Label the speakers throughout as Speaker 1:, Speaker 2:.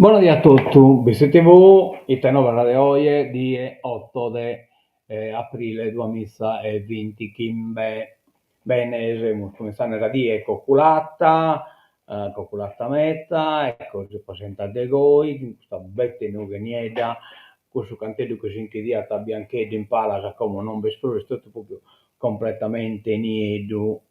Speaker 1: Bona die a totu, Bitzi TV, ite novas de oje, die oto de aprile duamiza e bintichimbe. Bene, semus cumintzande sa die coculata, coculata meta, ecco si presentat de goi, cun custa bete nughe niedda, cussu canteddu chi si nch'idiat biancheddu in palas como non b'est prus, est totu propriu completamente nieddu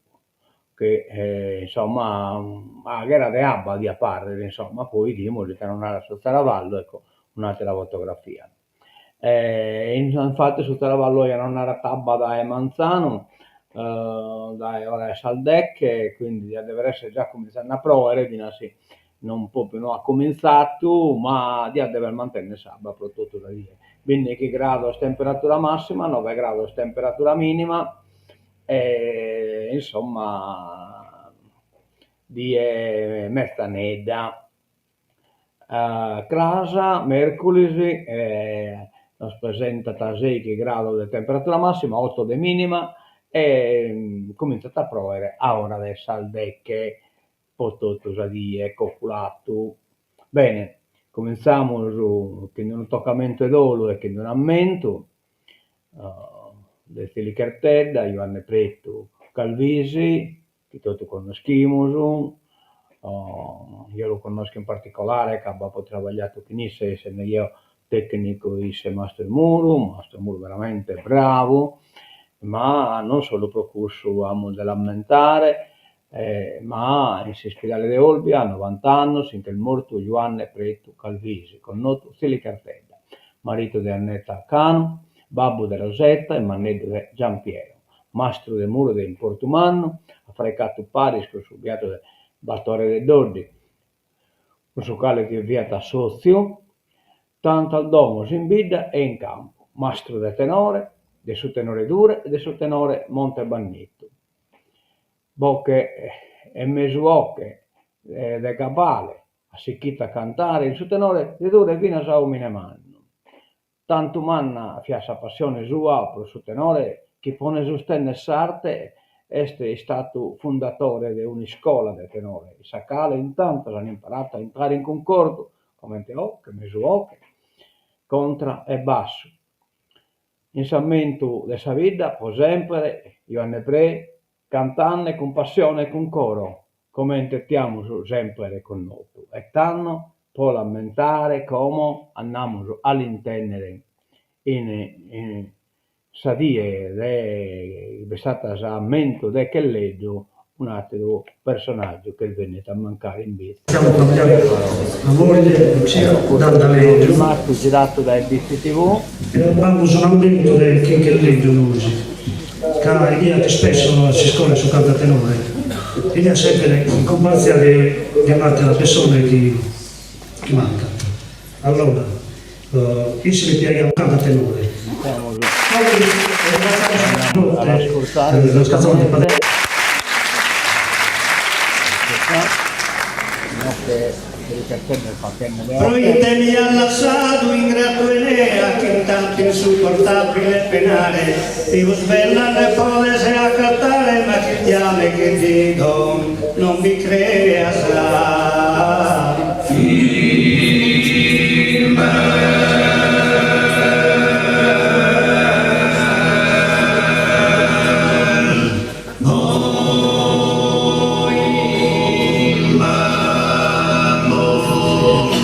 Speaker 1: che insomma àghera de abba diat pàrrere insomma, poi 'idimus ite nos narat su zaravallu, ecco un'àtera fotografia. Infatis su zaravallu oje nos narat abba dae manzanu, dae ora 'e sas deche, quindi diat dever esser già cumintzende a pròere, finas si non propriu no at cumintzatu, ma diat dever mantenner s'abba pro totu sa die. Bindighi grados temperatura massima, noe grados temperatura minima e insomma die metzanedda. Cras, mèrculis, nos presentat sèighi grados de temperatura massima, oto de minima e cumintzat a pròere a ora de sas deche po totu sa die, coculatu. Bene, cumintzamus chin unu tocamentu 'e dolu e chin un'ammentu de Tzilichertedda, Juanne Pretu Calvisi, chi totu connoschimus, jeo lu connosco in particolare ca b'apo trabagliatu chin isse, essende jeo tecnicu e isse mastru 'e muru, mastru 'e muru veramente bravu, ma non solu pro cussu amus de l'ammentare, ma in s'ispidale de Olbia a novant'annos si nch'est mortu Juanne Pretu Calvisi, connotu Tzilichertedda, maritu de Annetta Canu, babbu de Rosetta e manneddu de Giampiero, mastru de muru de importu mannu, at fraicatu paris cun su biatu de Batore de Doddi, cun su cale fiat sòtziu, tantas domos in bidda e in campu, mastru de tenore, de su tenore Dure e de su tenore Monte Bannitu. Boche e mesu 'oche de gabbale, at sichitu a cantare in su tenore de Dure finas a òmine mannu. Tantu manna fiat sa passione sua pro su tenore chi pro ne sustènnere s'arte est istatu fundatore de un'iscola de tenore in sa cale in tantos an imparatu a intrare in cuncordu comente 'oche, mesu 'oche, contra e bassu. In s'ammentu de sa bidda pro semper, Juanne Pre', cantande cun passione e cun coro, comente ti amus semper connotu. E tando, pro l'ammentare como, andamus a l'intèndere in sa die de b'est s'ammentu de Chelleddu, un'àteru personàgiu ch'est bènnidu a mancare in Bitzi.
Speaker 2: La moglie Lucia Dandaleddu.
Speaker 1: Filmatu giratu dae Bitzi TV.
Speaker 2: E b'amus un'ammentu de Chinchelleddu nois, ca 'eniat ispesso a s'iscola 'e su cantatenore, 'eniat semper in cumpanzia de de un'atera pessone chi chi mancat. Allora, isse li piaghiat cantatenore.
Speaker 1: Ad ascurtare direttamente
Speaker 3: Proite mi as lassadu ingratu Enea chin tantu insupportabile penare Pius bella nde podes accattare ma chi ti ame che Dido non bi creas.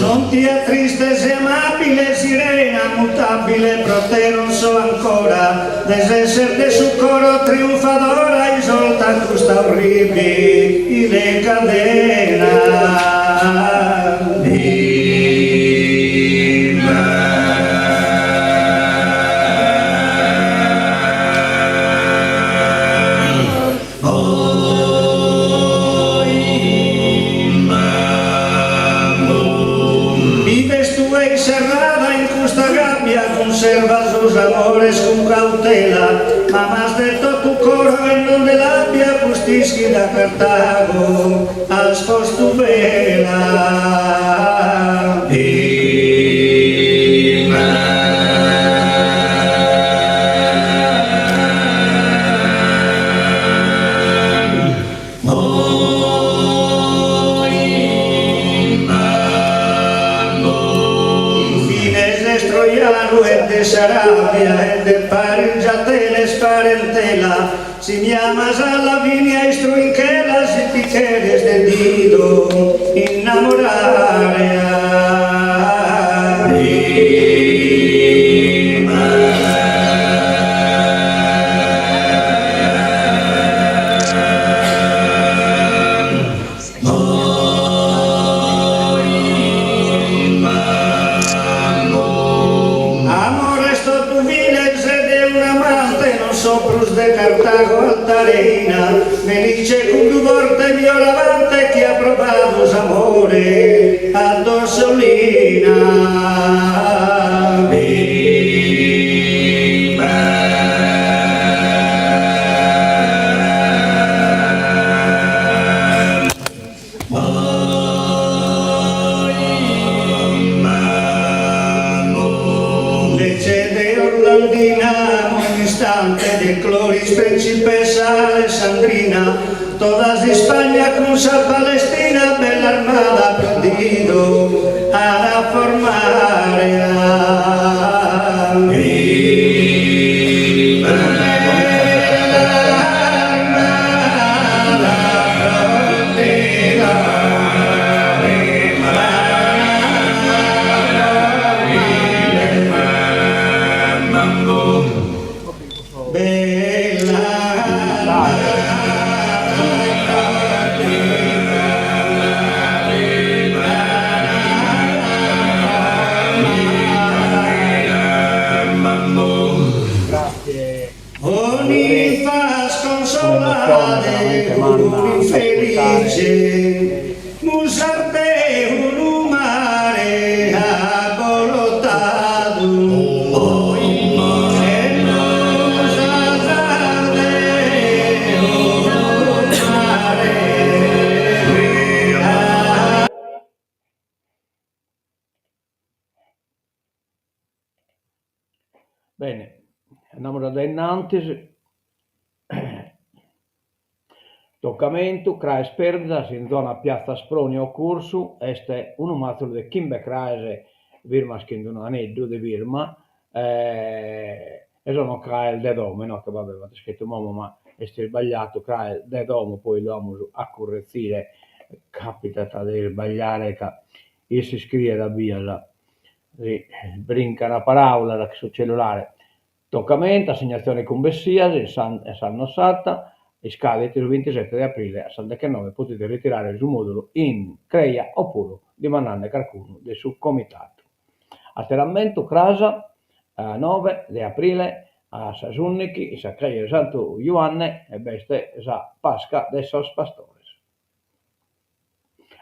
Speaker 3: Non ti attristes amabile sirena mutabile pro te non so ancora des esser de su coro triunfadora isolta custa orribile cadena. Vives tue inserrada in custa gabbia cunserva sos amores cun cautela m'amas de totu coro e non de labia pustis chi da Cartago as postu vela. Ses troianu e de s'Arabia e de Paris già tenes parentela, si mi amas a Lavinia istruinchela si ti cheres de Dido innamorare. Amores totu viles e de un'amante non so prus de Cartago alta reina, Melice cuddu forte Fioravante chi at provadu s'amore a Dossolina. Lege de Orlandina ogn'istante de Cloris principessa Alessandrina toda s'Ispagna cun sa Palestina bella armada pro Dido at a formare. O ninfas consolade un'infelice, musas de unu mare abolotadu. E musas de unu mare.
Speaker 1: Bene, andamus a dae innantis. Tocamentu, craes pèrdidas in zona Piazza Asproni o Cursu est unu màtzulu de chimbe craes firmas chin unu aneddu de firma e sono craes de domo, inoghe va bene, b'at iscritu momo ma est isbagliadu, craes de domo, poi lu amus a curretzire, capitat de isbagliare ca in s'iscriere a bias si brincan paraulas chin su cellulare. Tocamentu, assignatzione cun bessias in s'anno Satta, iscadit su bintisete de aprile a sas dechenoe podides ritirare su mòdulu in creja opuru dimandende carcunu de su comitadu. Ater'ammentu cras noe de aprile a sas ùndighi in sa creja de Santu Juanne b'est sa Pasca de sos pastores.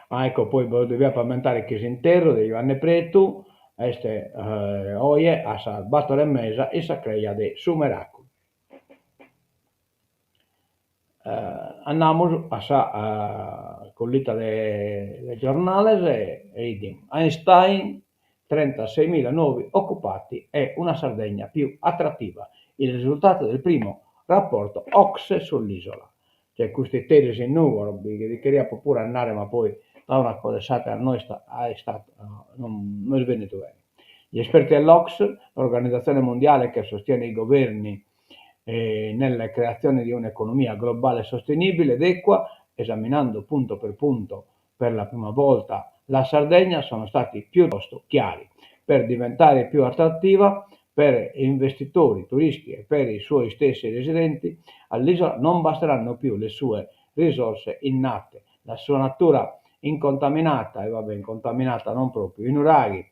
Speaker 1: Ah ecco, poi bos devia ammentare chi s'interru de Juanne Pretu est oje a sas bator e mesa in sa creja de su Meraculu. Andamus a sa collita de giornales e 'idimus Einstein trentaseimila nuovi occupati e una Sardegna più attrattiva, il risultato del primo rapporto Ocse sull'isola. Cioè custu eris in Nugoro bi cheria puru andare ma poi tra una cosa e s'atera no est istadu no est bennidu bene. Gli esperti dell'Ocse, l'organizzazione mondiale che sostiene i governi nella creazione di un'economia globale sostenibile ed equa, esaminando punto per punto per la prima volta la Sardegna, sono stati piuttosto chiari. Per diventare più attrattiva per investitori, turisti e per i suoi stessi residenti, all'isola non basteranno più le sue risorse innate, la sua natura incontaminata, e vabbè incontaminata non proprio, i nuraghi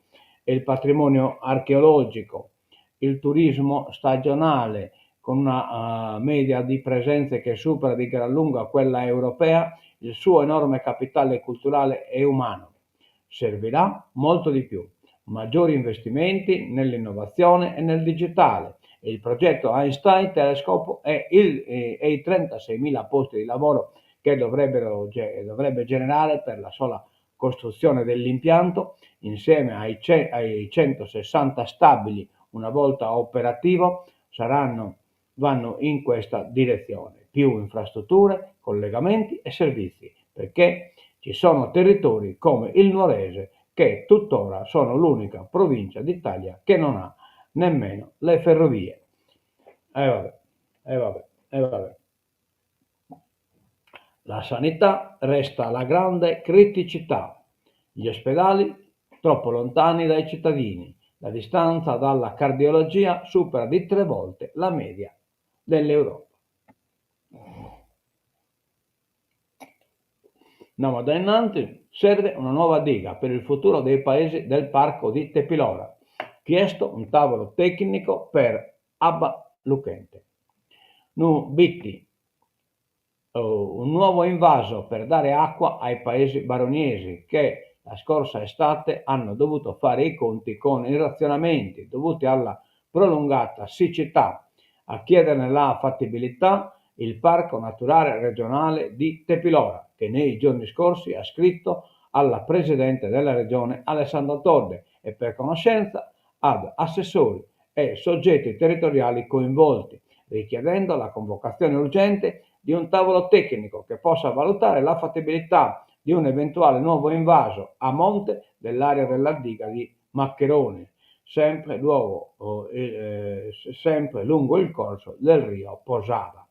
Speaker 1: e il patrimonio archeologico, il turismo stagionale con una media di presenze che supera di gran lunga quella europea, il suo enorme capitale culturale e umano. Servirà molto di più, maggiori investimenti nell'innovazione e nel digitale e il progetto Einstein Telescope e, il, e i 36.000 posti di lavoro che dovrebbero, dovrebbe generare per la sola costruzione dell'impianto, insieme ai, ai 160 stabili una volta operativo, saranno, vanno in questa direzione. Più infrastrutture, collegamenti e servizi, perché ci sono territori come il Nuorese. Che tuttora sono l'unica provincia d'Italia che non ha nemmeno le ferrovie. E vabbè, e vabbè, e vabbè. La sanità resta la grande criticità. Gli ospedali troppo lontani dai cittadini. La distanza dalla cardiologia supera di tre volte la media dell'Europa. Andiamo da innanzi, serve una nuova diga per il futuro dei paesi del parco di Tepilora. Chiesto un tavolo tecnico per Abba Luchente. Nu Bitti, un nuovo invaso per dare acqua ai paesi baroniesi che la scorsa estate hanno dovuto fare i conti con i razionamenti dovuti alla prolungata siccità. A chiederne la fattibilità il Parco Naturale Regionale di Tepilora, che nei giorni scorsi ha scritto alla presidente della Regione Alessandra Todde e per conoscenza ad assessori e soggetti territoriali coinvolti, richiedendo la convocazione urgente di un tavolo tecnico che possa valutare la fattibilità di un eventuale nuovo invaso a monte dell'area della diga di Maccheroni, sempre, luogo, eh, sempre lungo il corso del rio Posada,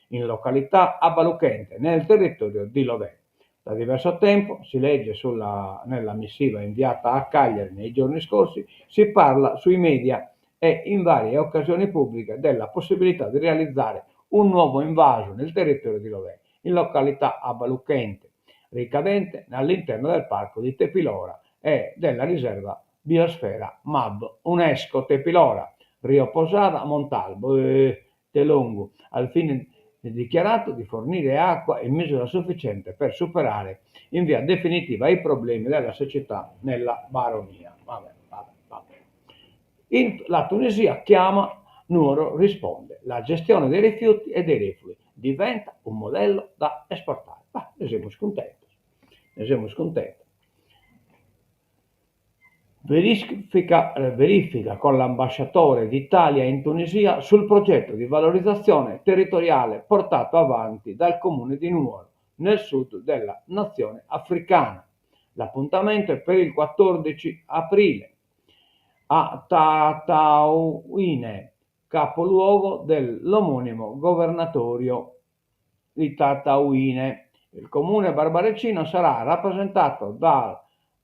Speaker 1: in località Abbaluchente, nel territorio di Lodè. Da diverso tempo, si legge sulla, nella missiva inviata a Cagliari nei giorni scorsi, si parla sui media e in varie occasioni pubbliche della possibilità di realizzare un nuovo invaso nel territorio di Lodè, in località Abbaluchente, ricadente all'interno del parco di Tepilora e della riserva Biosfera MAB UNESCO Tepilora, Rio Posada, Montalbo e Telongu, al fine dichiarato di fornire acqua in misura sufficiente per superare in via definitiva i problemi della siccità nella baronia. Vabbè, vabbè, vabbè. In, la Tunisia chiama, Nuoro risponde. La gestione dei rifiuti e dei reflui diventa un modello da esportare. Bah, ne semus cuntentos, ne semus cuntentos. Verifica, verifica con l'ambasciatore d'Italia in Tunisia sul progetto di valorizzazione territoriale portato avanti dal comune di Nuoro, nel sud della nazione africana. L'appuntamento è per il 14 aprile a Tataouine, capoluogo dell'omonimo governatorio di Tataouine. Il comune barbaricino sarà rappresentato da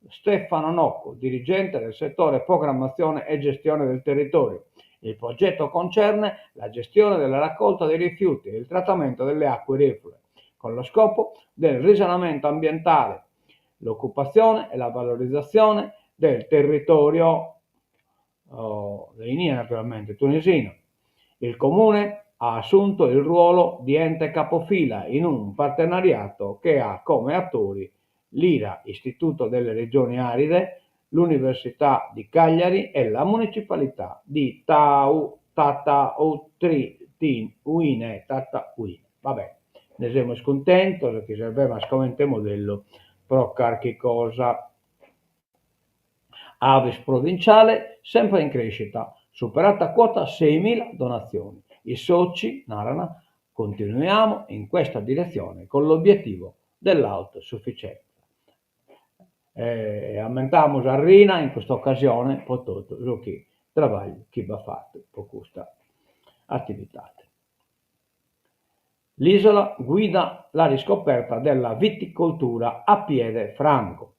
Speaker 1: Stefano Nocco, dirigente del settore programmazione e gestione del territorio. Il progetto concerne la gestione della raccolta dei rifiuti e il trattamento delle acque reflue, con lo scopo del risanamento ambientale, l'occupazione e la valorizzazione del territorio oh, de naturalmente tunisino. Il comune ha assunto il ruolo di ente capofila in un partenariato che ha come attori l'IRA, Istituto delle Regioni Aride, l'Università di Cagliari e la Municipalità di Tau, Tataouine. Tataouine. Vabbè, ne semus cuntentos chi serbemas comente modellu pro carchi cosa. Avis provinciale sempre in crescita, superata quota 6.000 donazioni. I soci, naran, continuiamo in questa direzione con l'obiettivo dell'autosufficienza. E ammentamus a Rina in custa occasione po totu su chi trabagliu chi b'at fatu po custa attivitade. L'isola guida la riscoperta della viticoltura a piede franco.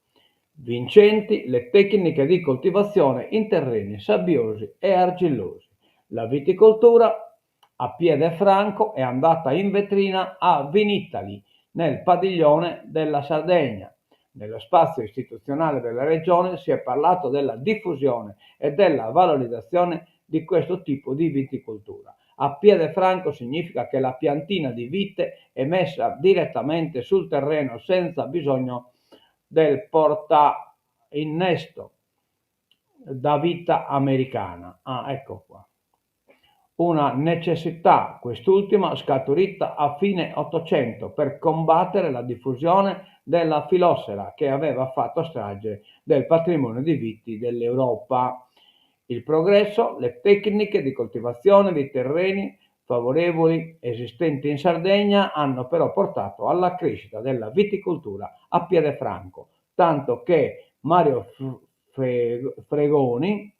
Speaker 1: Vincenti le tecniche di coltivazione in terreni sabbiosi e argillosi. La viticoltura a piede franco è andata in vetrina a Vinitaly, nel padiglione della Sardegna. Nello spazio istituzionale della regione si è parlato della diffusione e della valorizzazione di questo tipo di viticoltura. A piede franco significa che la piantina di vite è messa direttamente sul terreno senza bisogno del portainnesto da vita americana. Ah, ecco qua. Una necessità, quest'ultima, scaturita a fine Ottocento per combattere la diffusione della filossera che aveva fatto strage del patrimonio di viti dell'Europa. Il progresso, le tecniche di coltivazione di terreni favorevoli esistenti in Sardegna hanno però portato alla crescita della viticoltura a piede franco, tanto che. Mario Fregoni,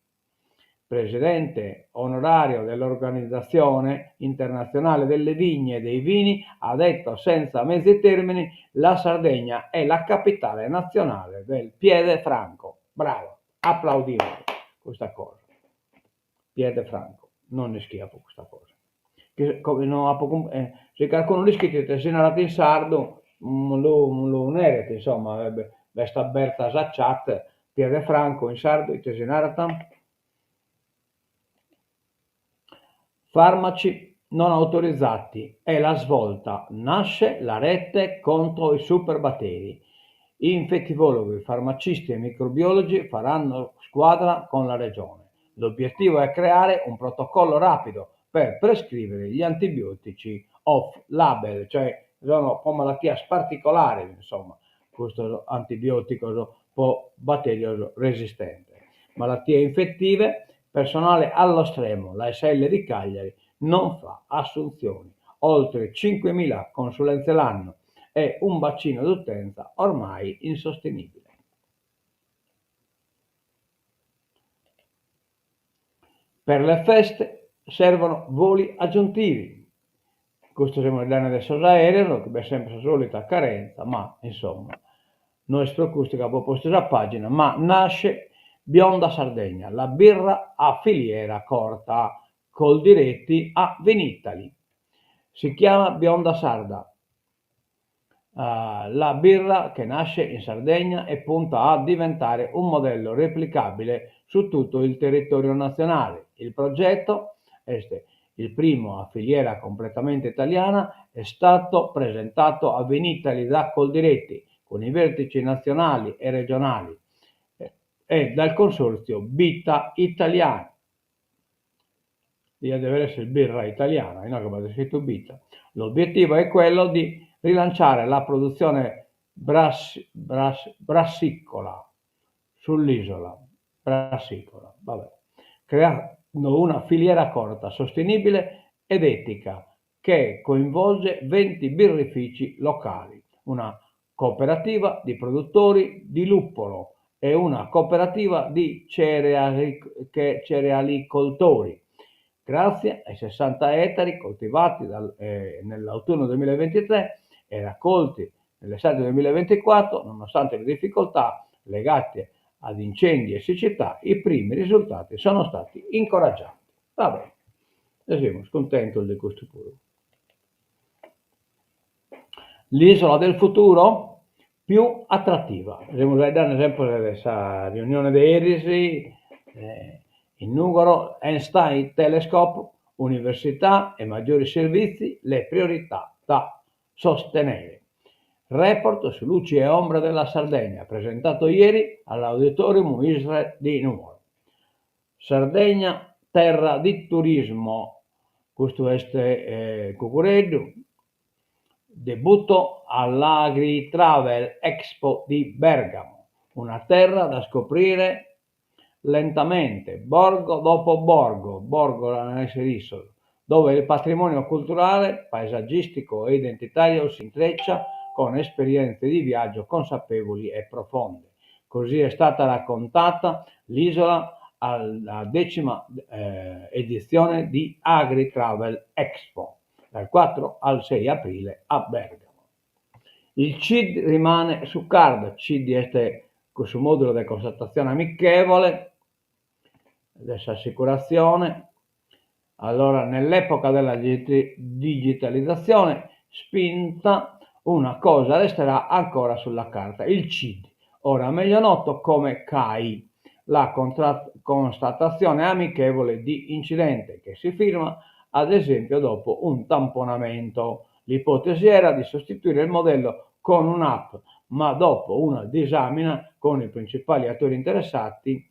Speaker 1: presidente onorario dell'Organizzazione Internazionale delle Vigne e dei Vini, ha detto senza mezzi termini la Sardegna è la capitale nazionale del piede franco. Bravo, aplaudimus custa cosa. Piede franco, non l'ischia custa cosa. No apo si carcunu l'ischit ite si narat in sardu lu lu neret, insomma, b'est aberta sa chat, piede franco in sardu ite si narat? Farmaci non autorizzati, è la svolta, nasce la rete contro i superbatteri. Infettivologi, farmacisti e microbiologi faranno squadra con la Regione. L'obiettivo è creare un protocollo rapido per prescrivere gli antibiotici off label, cioè sono po malatias particolares, insomma, custos antibioticos po batterios resistentes. Malattie infettive, personale allo stremo, l'ASL di Cagliari non fa assunzioni, oltre 5.000 consulenze l'anno e un bacino d'utenza ormai insostenibile. Per le feste servono voli aggiuntivi. Custu semus faeddende de sos aereos, chi b'est sempre sa solita carenza, ma insomma no est pro custu chi apo postu sa pagina, ma nasce Bionda Sardegna, la birra a filiera corta, Coldiretti a Vinitaly. Si chiama Bionda Sarda, La birra che nasce in Sardegna e punta a diventare un modello replicabile su tutto il territorio nazionale. Il progetto est il primo a filiera completamente italiana, è stato presentato a Vinitaly da Coldiretti con i vertici nazionali e regionali e dal consorzio Bita Italiana. Diat dever esser birra italiana, inoghe b'at iscritu bita. L'obiettivo è quello di rilanciare la produzione brassicola sull'isola, brassicola, vabbè, creando una filiera corta, sostenibile ed etica che coinvolge 20 birrifici locali, una cooperativa di produttori di luppolo e una cooperativa di cerealicoltori. Grazie ai 60 ettari coltivati nell'autunno 2023 e raccolti nell'estate 2024, nonostante le difficoltà legate ad incendi e siccità, i primi risultati sono stati incoraggianti. Va bene, e semus cuntentos de custu puru. L'isola del futuro più attrattiva. Semus faeddende sempre de sa riunione de eris in Nùgoro, Einstein Telescope, università e maggiori servizi, le priorità da sostenere. Report su luci e ombre della Sardegna, presentato ieri all'Auditorium Isre di Nùgoro. Sardegna terra di turismo, custu est Cucureddu, debutto all'Agritravel Expo di Bergamo, una terra da scoprire lentamente, borgo dopo borgo, borgo an esser issos, dove il patrimonio culturale, paesaggistico e identitario si intreccia con esperienze di viaggio consapevoli e profonde. Così è stata raccontata l'isola alla decima edizione di Agritravel Expo, dal 4 al 6 aprile a Bergamo. Il CID rimane su carta, CID est cussu mòdulu de constatazione amichevole de s'assicuratzione, allora nell'epoca della digitalizzazione spinta una cosa resterà ancora sulla carta, il CID, ora meglio noto come CAI, la constatazione amichevole di incidente che si firma ad esempio dopo un tamponamento. L'ipotesi era di sostituire il modello con un'app, ma dopo una disamina con i principali attori interessati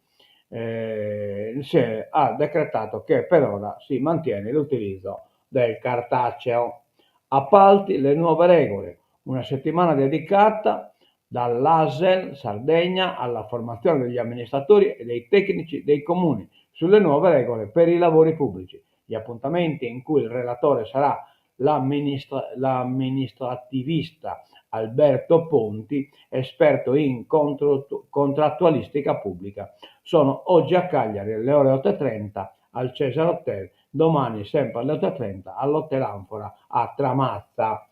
Speaker 1: si è ha decretato che per ora si mantiene l'utilizzo del cartaceo. Appalti, le nuove regole, una settimana dedicata dall'ASL Sardegna alla formazione degli amministratori e dei tecnici dei comuni sulle nuove regole per i lavori pubblici. Gli appuntamenti in cui il relatore sarà l'amministrativista. Alberto Ponti, esperto in contrattualistica pubblica. Sono oggi a Cagliari alle ore 8.30 al Cesar Hotel, domani sempre alle 8.30 all'Hotel Anfora a Tramatza.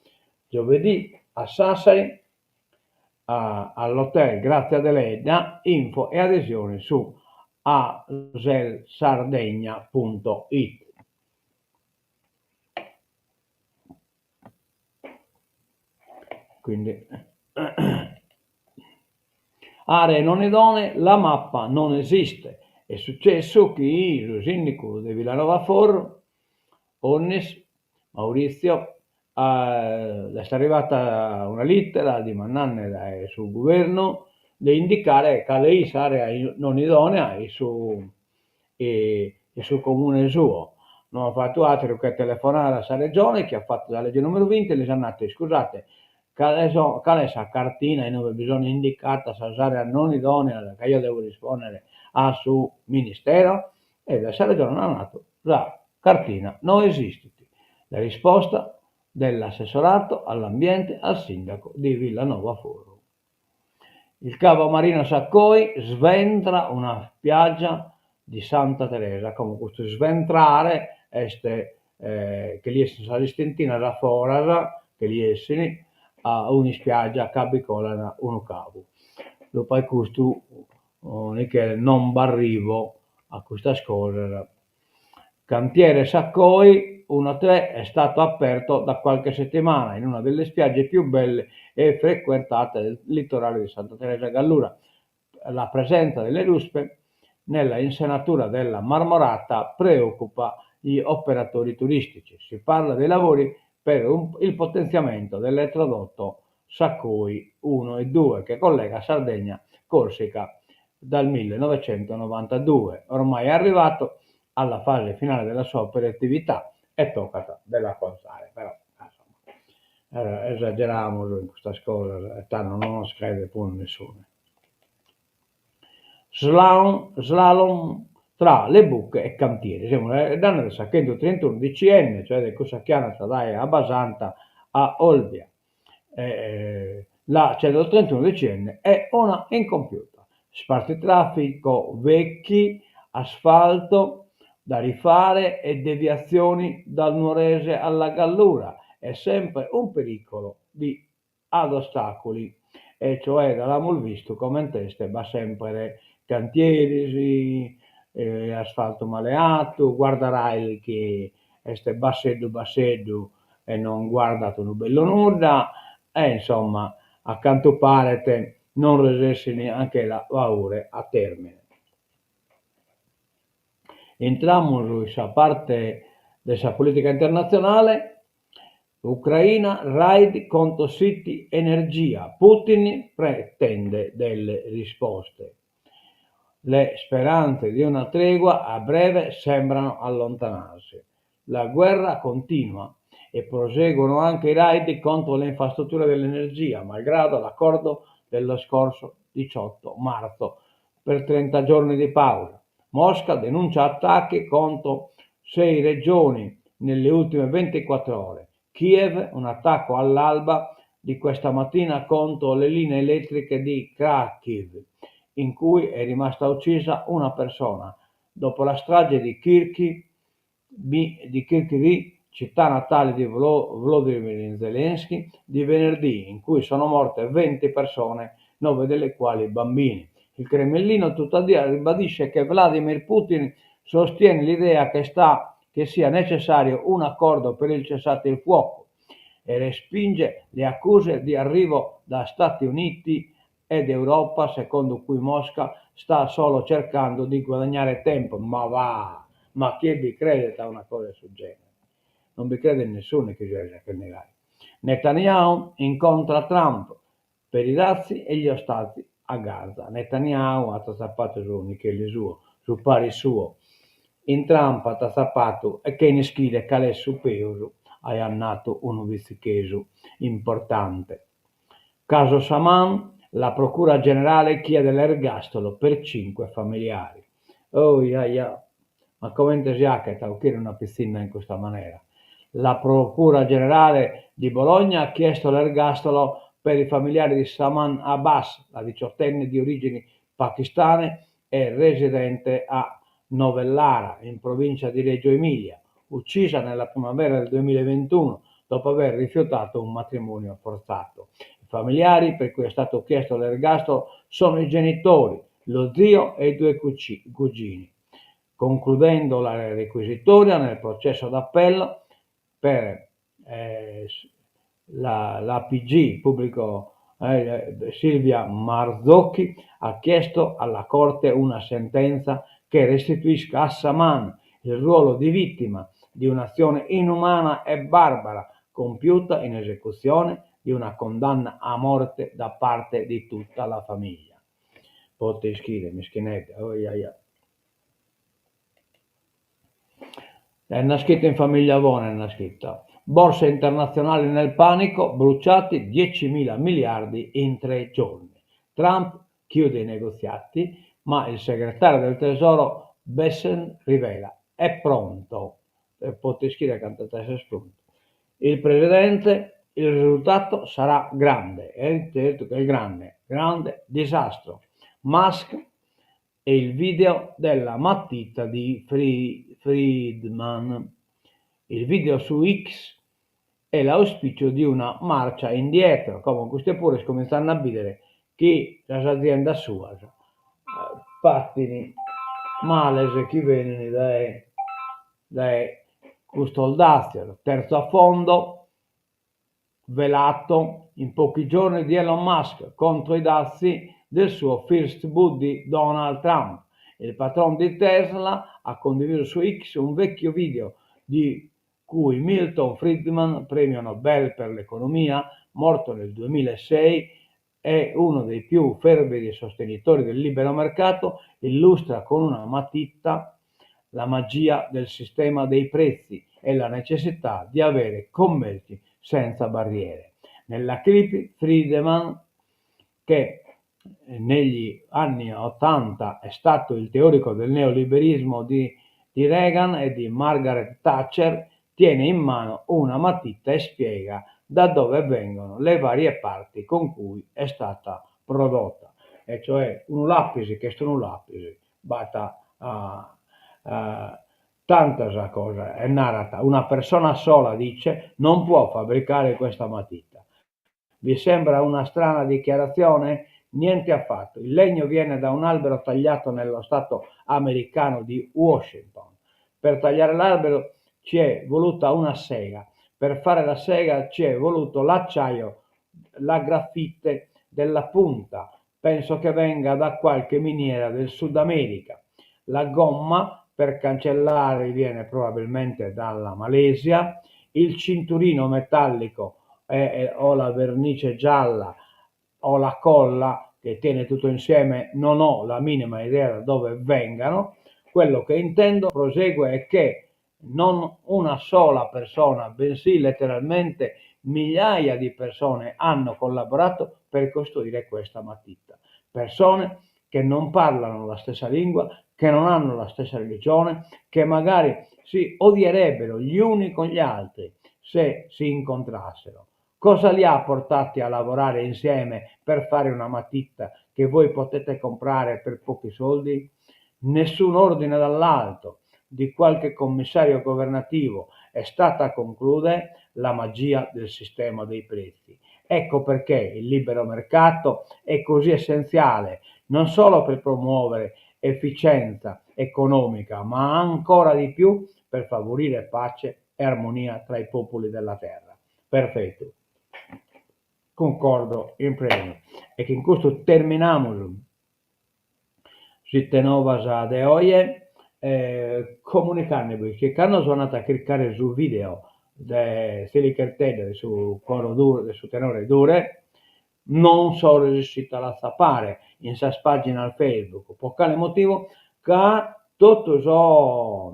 Speaker 1: Giovedì a Sassari all'Hotel Grazia Deledda, info e adesioni su aselsardegna.it. Quindi aree non idonee, la mappa non esiste. Est sucessu chi su sindicu de Villanovaforru, Onnis, Maurizio, l'est arrivata una littera dimandande dae su guvernu de indicare cale est s'area non idonea in su in su comune suo. No at fatu ateru che telefonare a sa Regione chi at fatu sa legge numeru binti e lis at natu iscusate cale so cale est sa cartina in ue bi sono indicatas sas areas non idoneas ca eo devo rispondere a su Ministero e dae sa Regione an natu sa cartina no esistit. La risposta dell'assessorato all'ambiente al sindaco di Villanova Forru. Il cavo marino S'Accoi sventra una spiaggia di Santa Teresa. Como custu sventrare est che li essin sas istentinas a foras, che li essin a un'ispiaggia ca bi colat unu cavu. Dopo a custu Michele non b'arrivo a custas cosas. Cantiere S'Accoi uno tre è stato aperto da qualche settimana in una delle spiagge più belle e frequentate del litorale di Santa Teresa Gallura. La presenza delle ruspe nella insenatura della Marmorata preoccupa gli operatori turistici. Si parla dei lavori per un, il potenziamento dell'elettrodotto S'Accoi 1 e 2 che collega Sardegna Corsica dal 1992, ormai è arrivato alla fase finale della sua operatività e tocat de l'acontzare. Però, insomma, esageramus in custas cosas e tando non nos credet prus nessune. Slalom tra le buche e cantieri. Semus faeddende de sa chentutrintunu DCN, cioè de cussa chi andat dae Abbasanta a Olbia. La 131 DCN è una incompiuta. Spartitraffico vecchi, asfalto da rifare e deviazioni dal Nuorese alla Gallura. È sempre un pericolo di ad ostacoli, e cioè da l'amus bistu comente est b'at sempre cantieris, asfaltu male 'atu, guarda-rail chi est basseddu basseddu e non guardat unu bellu nudda e insomma a cantu paret non resessin a nche la 'ughere a termine. Intramus in sa parte de sa politica internatzionale, Ucraina, raid contro siti energia, Putin pretende delle risposte. Le speranze di una tregua a breve sembrano allontanarsi. La guerra continua e proseguono anche i raid contro le infrastrutture dell'energia, malgrado l'accordo dello scorso 18 marzo per 30 giorni di pausa. Mosca denuncia attacchi contro sei regioni nelle ultime 24 ore. Kiev, un attacco all'alba di questa mattina contro le linee elettriche di Kharkiv, in cui è rimasta uccisa una persona. Dopo la strage di Kirky, di Kryvyi Rih, città natale di Volodymyr Zelensky, di venerdì, in cui sono morte 20 persone, 9 delle quali bambini. Il Cremlino tuttavia ribadisce che Vladimir Putin sostiene l'idea che, sta, che sia necessario un accordo per il cessate il fuoco e respinge le accuse di arrivo da Stati Uniti ed Europa secondo cui Mosca sta solo cercando di guadagnare tempo. Ma va! Ma chie bi credet a una cosa de su genere? Non bi credet nessunu chi siat gai. Netanyahu incontra Trump per i dazi e gli ostaggi a Gaza. Netanyahu at atzapatu su Micheli suo, su paris suo. In Trump at atzapatu e chene ischire cale est su peus, aiat natu unu vitzichesu importante. Caso Saman, la Procura Generale chiede l'ergastolo per cinque familiari. Oh jaja, ma comente si 'achet a 'ochire una pitzinna in custa manera? La Procura Generale di Bologna ha chiesto l'ergastolo. Per i familiari di Saman Abbas, la diciottenne di origini pakistane e residente a Novellara, in provincia di Reggio Emilia, uccisa nella primavera del 2021 dopo aver rifiutato un matrimonio forzato. I familiari per cui è stato chiesto l'ergastolo sono i genitori, lo zio e i due cugini. Concludendo la requisitoria nel processo d'appello per la, la PG, pubblico Silvia Marzocchi, ha chiesto alla Corte una sentenza che restituisca a Saman il ruolo di vittima di un'azione inumana e barbara compiuta in esecuzione di una condanna a morte da parte di tutta la famiglia. Pote ischire, mischinedda, oiaia. È naschita in famiglia bona, è naschita. Borse internazionali nel panico, bruciati 10.000 miliardi in tre giorni. Trump chiude i negoziati, ma il segretario del Tesoro Bessent rivela è pronto. E pote ischire cantu at a essere prontu. Il presidente, il risultato sarà grande, e certo che è grande, grande disastro. Musk e il video della matita di Friedman. Il video su X è l'auspicio di una marcia indietro. Como custu puru est comintzende a bìdere chi sas aziendas suas patint males chi benint dae dae custos dàtzios. Terzo affondo velato in pochi giorni di Elon Musk contro i dazi del suo first buddy Donald Trump. Il patron di Tesla ha condiviso su X un vecchio video di cui Milton Friedman, premio Nobel per l'economia, morto nel 2006, è uno dei più fervidi sostenitori del libero mercato, illustra con una matita la magia del sistema dei prezzi e la necessità di avere commerci senza barriere. Nella clip Friedman, che negli anni 80 è stato il teorico del neoliberismo di, di Reagan e di Margaret Thatcher, tiene in mano una matita e spiega da dove vengono le varie parti con cui è stata prodotta, e cioè unu lapis chi est unu lapis, b'at tantas cosas e narat una persona sola, dice, non può fabbricare questa matita. Vi sembra una strana dichiarazione? Niente affatto. Il legno viene da un albero tagliato nello stato americano di Washington. Per tagliare l'albero ci è voluta una sega. Per fare la sega ci è voluto l'acciaio, la grafite della punta. Penso che venga da qualche miniera del Sud America. La gomma per cancellare viene probabilmente dalla Malesia. Il cinturino metallico eh, o la vernice gialla o la colla che tiene tutto insieme, non ho la minima idea da dove vengano. Quello che intendo, prosegue, è che non una sola persona, bensì letteralmente migliaia di persone hanno collaborato per costruire questa matita. Persone che non parlano la stessa lingua, che non hanno la stessa religione, che magari si odierebbero gli uni con gli altri se si incontrassero. Cosa li ha portati a lavorare insieme per fare una matita che voi potete comprare per pochi soldi? Nessun ordine dall'alto di qualche commissario governativo è stata, conclude, la magia del sistema dei prezzi. Ecco perché il libero mercato è così essenziale, non solo per promuovere efficienza economica, ma ancora di più per favorire pace e armonia tra i popoli della terra. Perfetu. Cuncordo in prenu. E chin custu terminamus s'Ite Novas de oje comunicandebos chi cando so andadu a chircare su video de Tzilichertedda de su coro Dure de su tenore Dure non so resissidu a l'atzapare in sas paginas Facebook, po cale motivu? Ca totu sos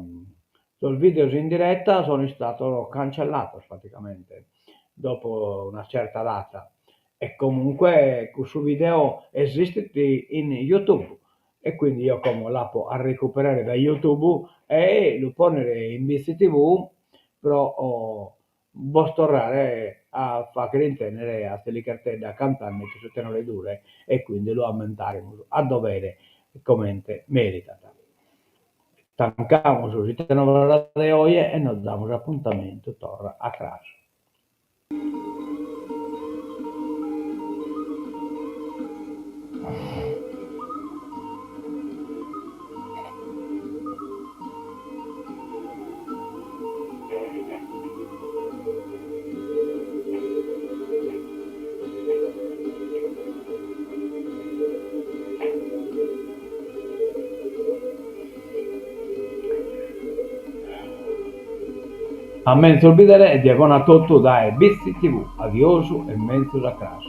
Speaker 1: sos videos in diretta sono istados cancellados praticamente dopo una certa data e comunque cussu video esistit in YouTube e quindi eo como l'apo a recuperare dae YouTube e lu ponnere in Bitzi TV pro bos torrare. A fàghere intèndere a Zelichertedda cantende chin su tenore Dure e quindi lu ammentaremus a dovere comente meritat. Tancamus s'Ite de oje e nos damus apuntamentu torra a cras. A menzus bidere e die bona a totu dae Bitzi TV. Adiosu e menzus a cras.